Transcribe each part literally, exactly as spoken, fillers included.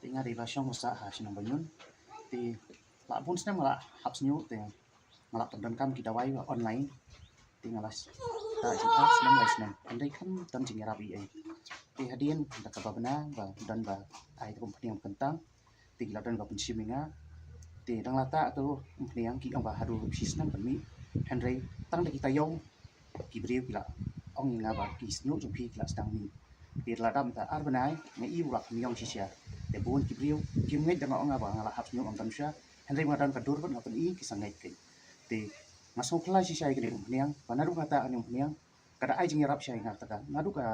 Nga dei ba shong ba sah ha shnong Banyun. Te la bun snem nga la hap sniuh te nga la pyndonkam ki dawai ba online. Te nga la sah jingpang snem lai snem. Hynrei kam don jingïarap ei ei. Te hadien da kaba bna ba don ba ai te kum pynïang kyntang. Te ki la don ba pynshim ïa nga. Te dang la tah tu pynïang ki ong ba haduh shi snem pynmih. Hynrei tang da ki taïew ki briew ki la ong ïa nga ba ki sniuh jong phi ki la sdang mih. Te la dap mynta ar bnai nga i u la kham ïong shisha. Te bun ki briew kim ngeit da nga ong nga ba nga la hap sniuh ym don shuh. Hynrei nga don ka dur bad nga pyni ki sa ngeit kein. Te nga sngewphylla shisha ïa kane u pynïang ba naduh nga tah kane u pynïang ka da ai jingïarap shisha ïa nga, te ka naduh ka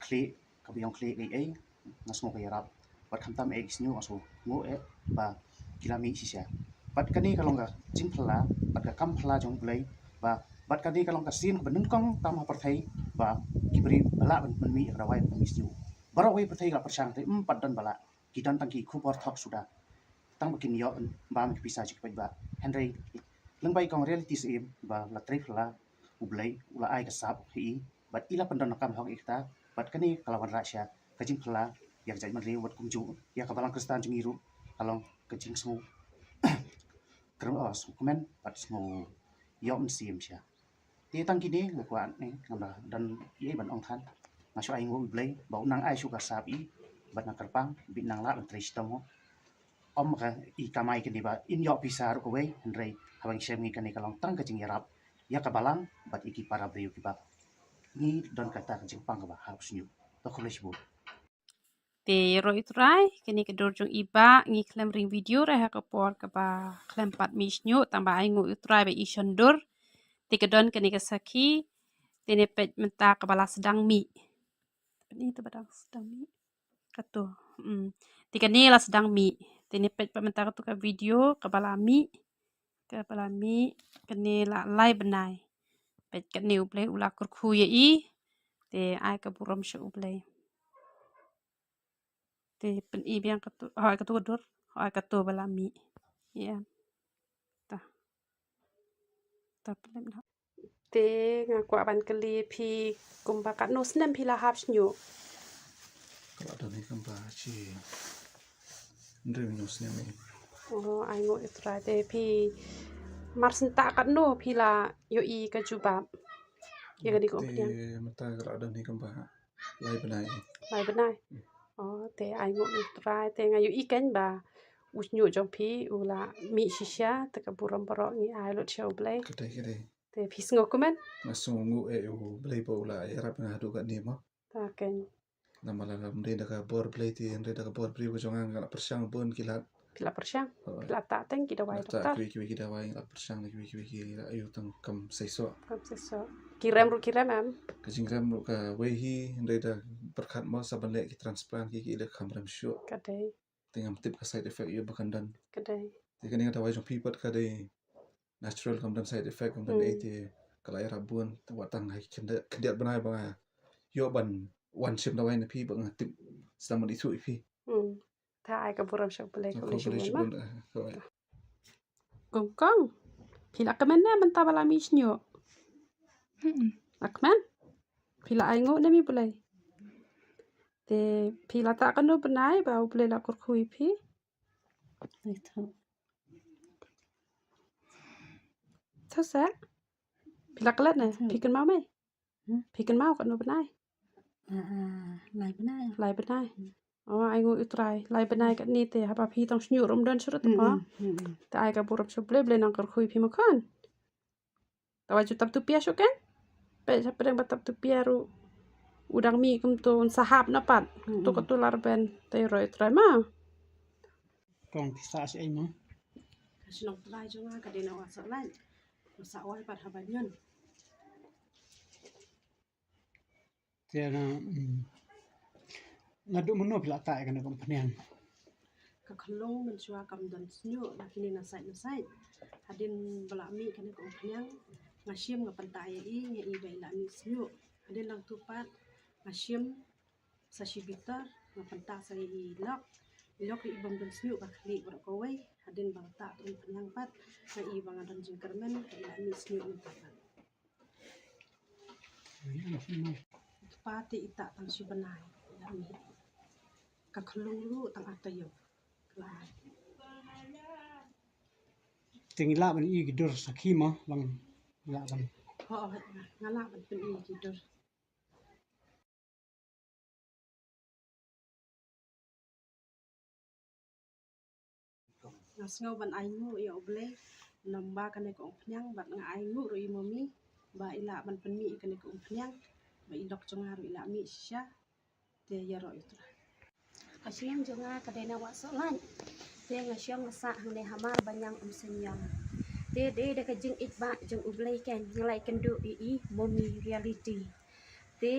khlieh kaba ïong khlieh ei ei nga sngew ka ïarap. Bad khamtam eh ki sniuh nga sngew nguh eh ba ki la mih shisha. Bad kane ka long ka jingphylla bad ka kam phylla jong U Blei ba bad kane ka long ka sien kaba nyngkong tam ha pyrthei ba ki briew ba lah ban pynmih ïa ka dawai ban pynmih sniuh. Baroh kawei pyrthei ka la pyrshang te ym pat don ba lah, ki don tang ki khubor thok suda. Tang ba kin ïoh bam ki pisa jong ki paidbah. Hynrei lyngba i kong Reality Syiem ba la trei phylla, U Blei u la ai ka sap ha i bad i la pyndonkam hok ïa kata. Bad kane ka la wanrah sha ka jingphylla ïa ka jaitbynriew bad kumjuh ïa ka balang Khristan jong ngi ruh ka long ka jingsngew kren, oh, sngewkmen bad sngew ïoh mynsiem sha. Te tang kine nga kwah ne ngam da don ei ei ban ong than. Nga shu ai nguh U Blei ba u nang ai shuh ka sap i bad nga kyrpang ba i nang lah ban trei shitom ho. Ym ka i kamai kane ba in ïoh pisa ruh kawei, hynrei haba ngi shem ngi kane ka long tang ka jingïarap ïa ka balang bad ïa ki para briew kiba ngi don kata ka jingpang kaba hap sniuh. To khublei shibun. Te ïaroh ïa U Trai, kane ka dur jong i bah, ngi khlem ring video re ha ka por kaba khlem pat mih sniuh, tang ba ai nguh ïa U Trai ba i shon dur. Te ka don kane ka sakhi, te ne peit mynta kaba la sdang mih. Peit ïa kata ba dang sdang mih. Kato. Hmm. Te kane la sdang mih. Te ne peit pat mynta kato ka video kaba la mih. Kaba la mih kane la lai bnai. Peit kane U Blei u la kyrkhu ïa i. Te ai ka burom sha U Blei. Te pyni biang kato, hooid kato ka dur, hooid kato ba la mih. Ïa. Ta. Ta pynlip na. Te nga kwah ban kylli phi kumba katno snem phi la hap sniuh? Ka la don hi kumba shi hynriew hynñiew snem hi. Oh, ai nguh ïa U Trai. Te phi mar senta katno phi la ïohi ka jubab ïa kane ka umphniang? Te mynta ka la don hi kumba lai bnai. Lai bnai. Hmm. Oh, te ai nguh ïa U Trai, te nga ïohi kein ba u sniuh jong phi u la mih shisha, te ka burom baroh ngi ai lut sha U Blei. Ka dei, ka dei. Te phi sngew kumne? Nga sngew nguh eh ïa U Blei ba u la ïarap ïa nga haduh katne mo. Ta kein. Namar lada ym dei da ka bor Blei te, ym dei da ka bor briew ka jong nga, nga la pyrshang bun ki lad. Phi la pyrshang? Hooid. Phi la tah tang ki dawai doktor? Kiwei kiwei ki dawai, nga la pyrshang kiwei kiwei ki, la ïoh tang kam seisoh. Kam seisoh. Ki rem ruh ki rem em? Ka jingrem ruh kawei hi, ym dei da pyrkhat mo, sa ban leh ki transplant ki, ki leh kham rem shuh. Ka dei. Te ngam tip ka side effect ïa ba kan don. Ka dei. Te kane ka dawai jong phi pat ka dei natural, kam don side effect, kam don ei ei, te ka la ïarap bun, te wat tang ha ki khyndiat, khyndiat bnai ba nga ïoh ban wan shim dawai na phi ba nga tip sdang ban ithuh ïa phi. Hmm. Ta ai ka burom sha U Blei, khublei shibun ma. Kong kong. Phi la kmen ne mynta ba la mih sniuh? Hmm. La kmen? Phi la ai nguh ne ïa U Blei? Te phi la tah katno bnai ba U Blei la kyrkhu ïa phi? Tha sa? Phi la klet ne? Phi kynmaw me? Hmm? Phi kynmaw katno bnai? Ah, ah, lai bnai. Lai bnai. Hmm. Oh, ai nguh ïa U Trai. Lai bnai katne te haba phi tang sniuh ruh ym don shuh ruh te mo. Hmm, hmm, hmm. Te ai ka burom sha U Blei, Blei nang kyrkhu ïa phi mo khun. Te wat ju tap tu pia shuh kein. Peit sha pdeng ba tap tu pia ruh u dang mih kumto, un sa hap na pat. Hmm, hmm. To kato la rben, te ïaroh ïa U Trai ma. Kong phi sah shi ei mo? Ka shnong Trai jong nga ka dei na Wah Sohlait. Ka sah wai pat ha Banyun. Te na, mm, naduh mynno phi la tah ïa kane ka umphniang? Ka khyllung mynshuwa kam don sniuh, la kine na sait na sait. Hadien ba la mih kane ka umphniang, nga shim nga pyntah ïa i, nga i ba i la mih sniuh. Hadien nangtu pat nga shim sa shi bitar, nga pyntah sa ïa i lok. I lok i bym don sniuh, ka khlieh baroh kawei. Hadien ba la tah ka umphniang pat, nga i ba nga don jingkyrmen, ka i la mih sniuh mynta pat. Kpa te i tah tang shi bnai, i la mih. ka khlung ruh tang ar taïew. Ka la ai. Te ngi lah ban ïoh ki dur sakhi mo, long ngi lah ban. Ho, nga lah ban pynïoh ki dur. Nga sngew ban ainguh ïa U Blei namar ba kane ka umphniang, bad nga ainguh ruh ïa i mummy ba i lah ban pynmih ïa kane ka umphniang, ba i lok jong nga ruh i lah mih shisha. Te ïaroh ïa u Trai. Ka shnong jong nga ka dei na Wahsohlait. Te nga shong nga sah hangne ha Marbaniang Umseniong. Te dei da ka jingïeit ba jong U Blei kein nga la ïakynduh ïa i mummy Reality. Te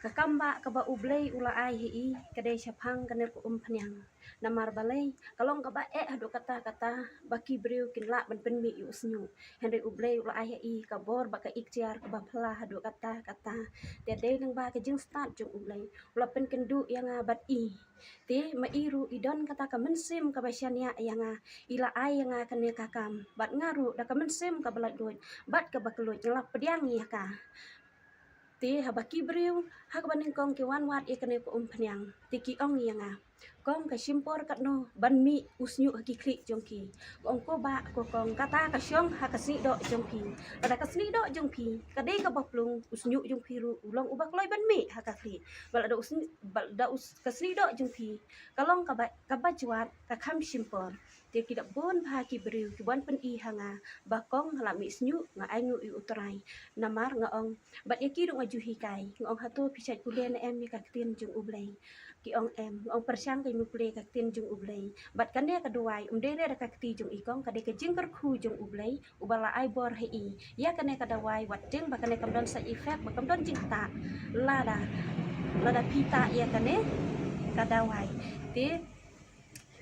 ka kam ba kaba U Blei u la ai ha i ka dei shaphang kane ka umphniang. Namar balei, ka long kaba eh haduh katta katta ba ki briew kin lah ban pynmih ïa u shñiuh. Hynrei U Blei u la ai ha i ka bor bad ka iktiar kaba phylla haduh katta katta. Te dei lyngba ka jingstad jong U Blei u la pynkynduh ïa nga bad i. Te ma i ruh i don kata ka mynsiem kaba shaniah ïa nga, i la ai ïa nga kane ka kam, bad nga ruh da ka mynsiem kaba laitluid bad kaba kylluid nga la pdiang ïa ka. Te haba ki briew ha kaba nyngkong ki wan wad ïa kane ka umphniang, te ki ong ïa nga, kong, ka shim por katno ban mih u shñiuh ha ki khlieh jong ki. Nga ong, ko bah, ko kong, kata ka shong ha ka snieh doh jong phi. Lada ka snieh doh jong phi ka dei kaba plung, u shñiuh jong phi ruh u long uba kloi ban mih ha ka khlieh. Bad lada u shñiuh, bad lada u s-, ka snieh doh jong phi ka long kaba, kaba jwat, ka kham shim por. Te ki la bun bha ki briew ki wan pyni ha nga ba kong, nga la mih shñiuh, nga ainguh ïa u Trai. Namar nga ong, bad ïa ki ruh nga ju hikai, nga ong, hato phi shait pule ne em ïa ka ktien jong U Blei? Ki ong em. Nga ong, pyrshang keiñ me pule ka ktien jong U Blei. Bad kane ka dawai ym dei re da ka kti jong i kong, ka dei ka jingkyrkhu jong U Blei uba la ai bor ha i. Ïa kane ka dawai, wat tieng ba kane kam don side effect, ba kam don jingktah lada, lada phi tah ïa kane ka dawai. Te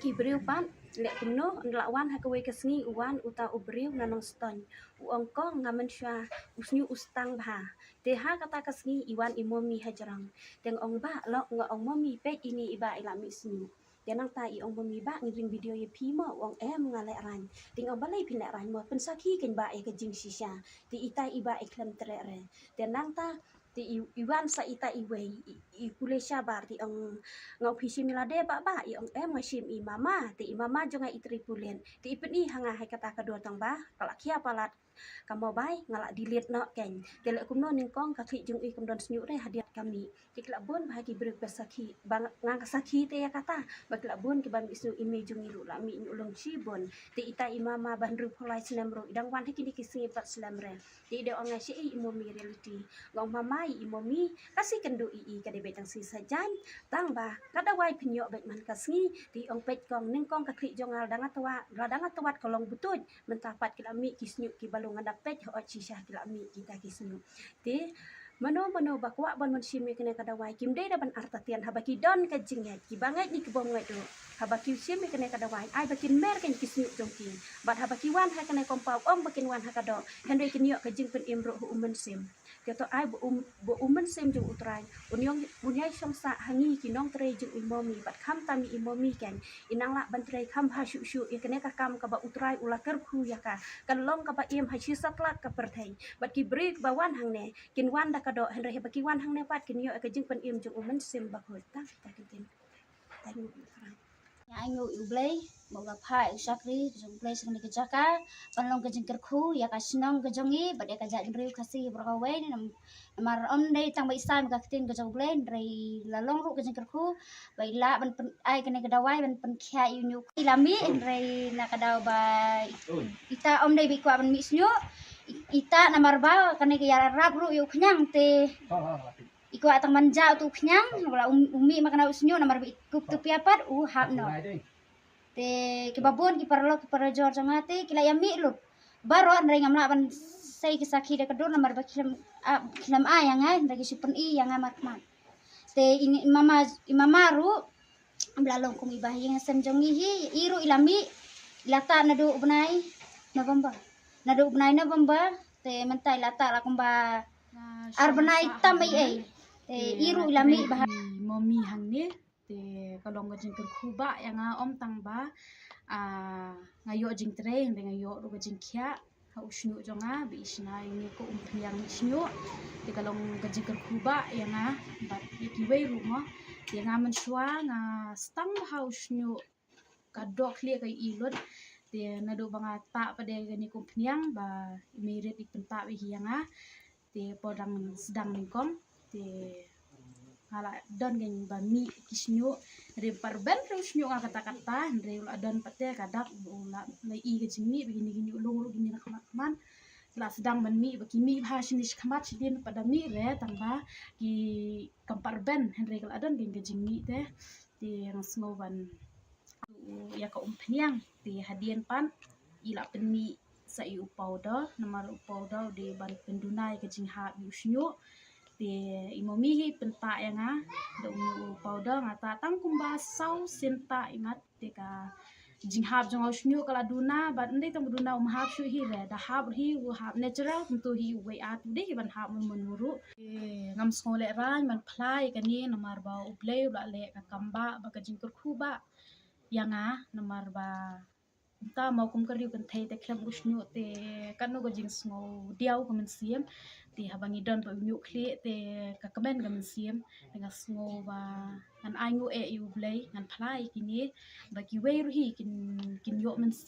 ki briew pat, leh kumno, ynda la wan ha kawei ka sngi u wan uta u briew na Nongstoiñ. U ong, kong, nga mynshuwa u shñiuh u stang bha. Te ha kata ka sngi i wan i mummy hajrong. Te nga ong, bah, lok, nga ong, mummy, peit ine i bah i la mih shñiuh. Te nangta i ong, mummy, bah, ngin ring video ïa phi mo? U ong, em, nga lehraiñ. Te nga ong, balei phin lehraiñ mo? Pynsakhi keiñ bah ïa ka jingshisha. Te ita i bah i khlem treh re. Te nangta te i, i wan sa ita iwei, i, i pule shabar, te i ong, nga ong, phi shim ïa lade bah, bah? I ong, em, nga shim ïa i mama. Te i mama jong nga i trei pulit. Te i pyni ha nga ha kata ka dur tang ba ka la khia palat ka mobile, nga la delete noh keiñ. Te leh kumno nyngkong, ka khlieh jong i kam don shñiuh re hadien ka mih. Te ki la bun bha ki briew ba sakhi, ba nga, nga sakhi te ïa kata, ba ki la bun kiba mih shñiuh, i mei jong i ruh la mih, ñiuh long shibun. Te ita i mama ba hynriewphew lai snem ruh i dang wan ha kine ki sngi pat slem re. Te i dang ong, nga, shaei i mummy Reality? Nga ong, mama, i mummy ka shu kynduh ïa i, ka dei beit tang sngi Saitjaiñ. Tang ba ka dawai phin ïoh beit man ka sngi. Te i ong, peit kong, nyngkong ka khlieh jong nga la dang ïatwad, la dang ïatwad ka long butuid. Mynta pat ki la mih ki shñiuh kiba lung, nga da peit hooid shisha ki la mih kita ki shñiuh. Te mano mano ba kwah ban wan shim ïa kane ka dawai, kim dei da ban artatien, haba ki don ka jingngeit, kiba ngeit ne kibym ngeit ruh, haba ki shim ïa kane ka dawai, ai ba kin mer keiñ ki shñiuh jong ki. Bad haba ki wan ha kane ka compound, ym ba kin wan ha ka doh, hynrei kin ïoh ka jingpynim ruh ha u Mynsiem. Te to ai ba u, ba u Mynsiem jong u Trai un ïong, un ïai shong sah ha ngi ki nongtrei jong i mummy, bad khamtam i mummy keiñ, i nang lah ban trei kham bha shuh shuh ïa kane ka kam kaba u Trai u la kyrkhu ïa ka. Kan long kaba im ha shi satlak ka pyrthei. Bad ki briew ba wan hangne kin wan da ka doh, hynrei haba ki wan hangne pat kin ïoh ïa ka jingpynim jong u Mynsiem Bakhuid. Tang kita ki ktien. Tang. Nga ainguh ïa u Blei ba u la phah ïa u shakri jong u Blei sha kane ka jaka ban long ka jingkyrkhu ïa ka shnong ka jong ngi bad ïa ka jaitbynriew Khasi baroh kawei. Nam-, namar ym dei tang ba i sam ïa ka ktien ka jong u Blei, hynrei la long ruh ka jingkyrkhu ba i lah ban pyn-, ai kane ka dawai ban pynkhiah ïa u ñiuh. I la mih, hynrei na ka daw ba ita ym dei ba i kwah ban mih shñiuh. I-, ita namar ba kane ka ïarap ruh ïa u khñiang te i kwah tang ban jah utu u khñiang, u la um, u mih ma kane u shñiuh namar ba i kup tu pia pat u hap noh. Te kiba bun ki paralok ki parajor jong nga te ki la ïa mih lut baroh, hynrei ngam lah ban sei ki sakhi da ka dur namar ba ki khlem, ah, ki khlem ai ïa nga, hynrei ki shu pyni ïa nga markhmat. Te i mama, i mama ruh ba la long kum i ba ha ïing ha sem jong ngi hi, i ruh i la mih, i la tah naduh u bnai November. Naduh u bnai November te mynta i la tah la kumba ar bnai tam ei ei. Te i ruh i la mih bha. I mummy hangne. Te ka long ka jingkyrkhu ba ïa nga, ym tang ba, ah, nga ïoh jingtrei, hynrei nga ïoh ruh ka jingkhiah ha u shñiuh jong nga ba i shna ïa une u umphniang mih shñiuh. Te ka long ka jingkyrkhu ba ïa nga bad ïa kiwei ruh mo. Te nga mynshuwa nga sdang bha u shñiuh, ka dohkhlieh ka ïohi lut. Te naduh ba nga tah pat de kane ka umphniang ba i Meirit i pyntah beit hi ïa nga. Te por dang sdang nyngkong te nga la don kein ba mih ki shñiuh. Hynrei ba rben ruh u shñiuh nga katta katta, hynrei u la don pat te ka dak, u la, la i ka jingmih ba kine ki ñiuh lung ruh ki mih na khmat khmat. La sdang ban mih ba ki mih bha shane shakhmat, shadien pat da mih re tang ba ki kam pat rben, hynrei ka la don kein ka jingmih te. Te nga sngew ban ïa ka umphniang, te hadien pat i la pynmih sa ïa u powder, namar u powder u dei ban pynduna ïa ka jinghap ïa u shñiuh. Te i mummy hi pyntah ïa nga da une u powder, nga tah tang kumba saw sien tah imat, te ka jinghap jong u shñiuh ka la duna, bad ym dei tang ba duna um hap shuh hi re, da hap hi u hap natural, kumto hi uwei at u dei hi ban hap mun mun ruh. Te ngam sngew lehraiñ ban phla ïa kane namar ba U Blei u la leh ka kam ba, ba ka jingkyrkhu ba ïa nga, namar ba kumta mo kum ka riew kynthei te khlem u shñiuh te katno ka jingsngew diaw ka mynsiem. Te haba ngi don pat u ñiuh khlieh te ka kmen ka mynsiem. Te nga sngew ba ngan ai nguh eh ïa U Blei, ngan phla ïa kine ba kiwei ruh hi kin, kin ïoh myns,